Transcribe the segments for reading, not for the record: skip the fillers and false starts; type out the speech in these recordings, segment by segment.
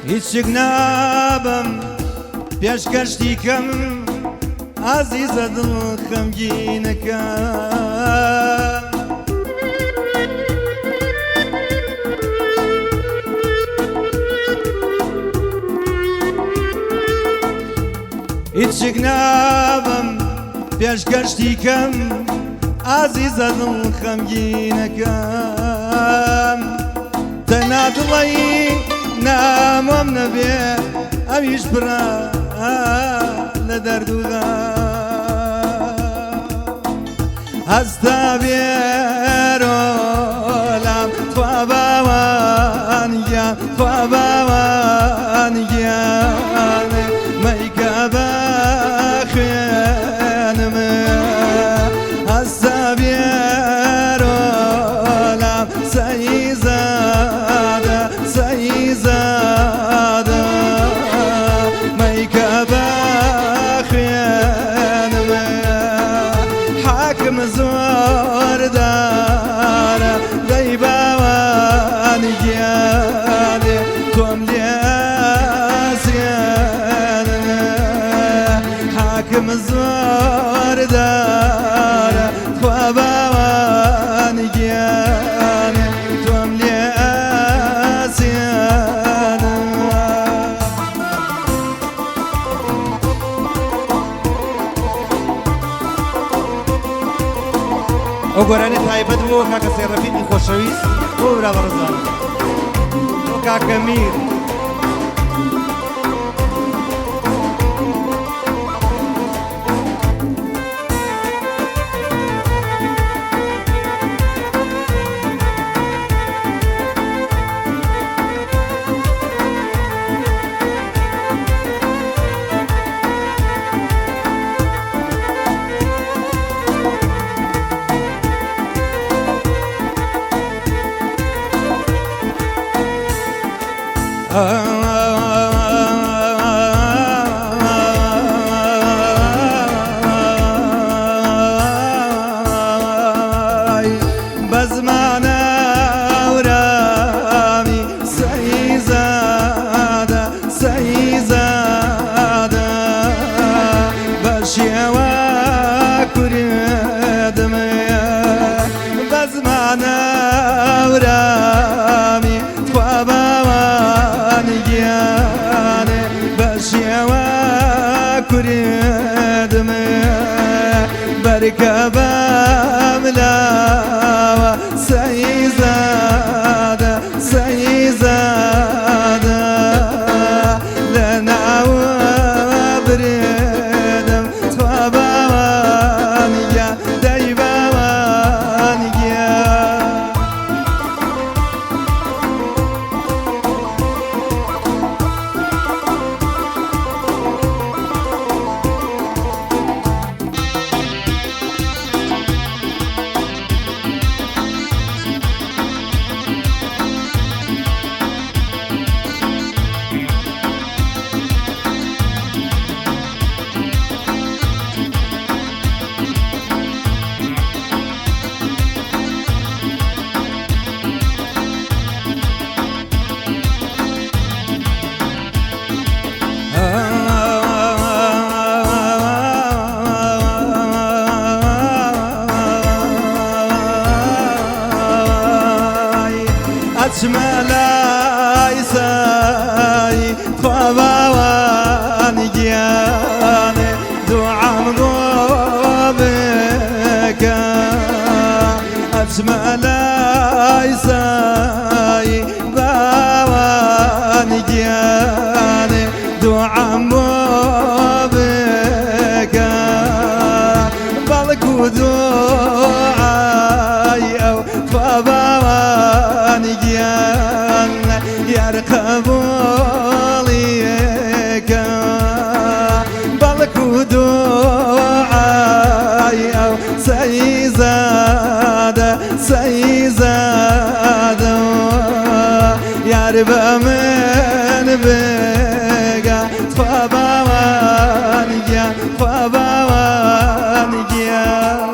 هیچک نابم پێشکەشتی کەم ئازیزە دڵ خەمگینەکە. هیچک نابم پێشکەشتی کەم ئازیزە دڵ خەمگینەکەم تەنا دڵی نامۆم نەبێ ئەویش پڕە لە دەرد و غەم. هەستا بێرۆ لام خوا باوان گیان خوا باوان گیان مەیکە بە خوێنم هەستا بێرۆ لام سەیزادە سەیزادە مەیکە بە خوێنم حاکم زۆردارە دەی باوان گیانێ تۆم لێ ئەسێنن حاکم زۆردارە خوا باوان گیانێ تۆم لێ ئەسێنن. ئەو گۆرانی تایبەت بۆ کاکە سەی ڕەفیقی خۆشەویست بۆ برا بەڕێزان بۆ کاکە میر. بە زمانە ورامی سەیزادە سەیزادە بە شێوە کوردم بە زمانە ورامی تخوا باوان گیانێ بە شێوە کوردم بەرکە بەملاوە سەیزادە سەیزادە لە ناوە برێدم تخوا باوان گیان دەی باوان گیان. ئەچمە لای سای خوا باوان گیانێ دوعام بۆ بکە ئەچمە لای سای باوان گیانێ دوعام بۆ بکە بەڵکو دوعای ئەو خوا باوان گیان یار قبوڵیەکە بەڵکو دوعای ئەو سەیزادە سەیزادە یار بە من بگا خوا باوان گیان خوا باوان گیان.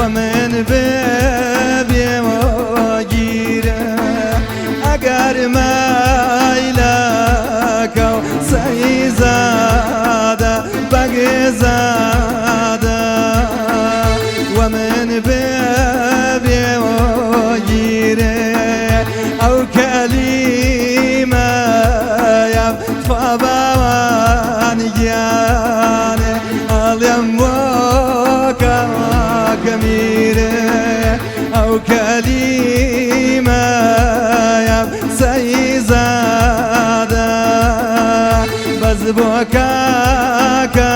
وە من ببێ گیرە ئەگەر مایلەکە و سەیزادە بەگزادە وە من ببێ گیرێ ئەو کەلیمەیە تخوا باوان گیانێ ئەڵێم بۆ کاکەمیرێ ئەو کەلیمەیە سەیزادە بەس بۆ کاکەمیر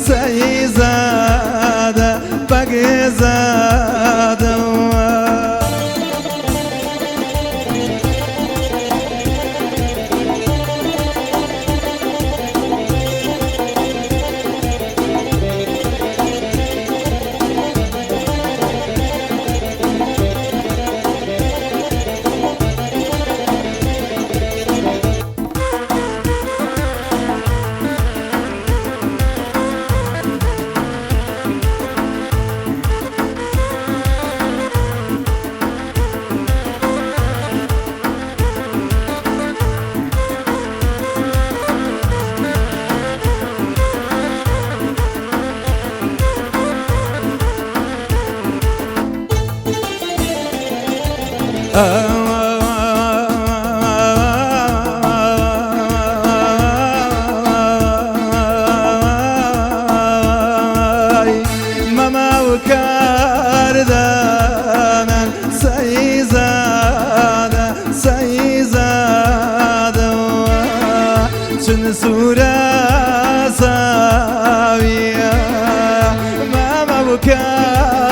سەیزادە بەگزادە. مەما و کاردانان سەیزادە سەیزادە چن سوورە ساویە ماما و کاردانان.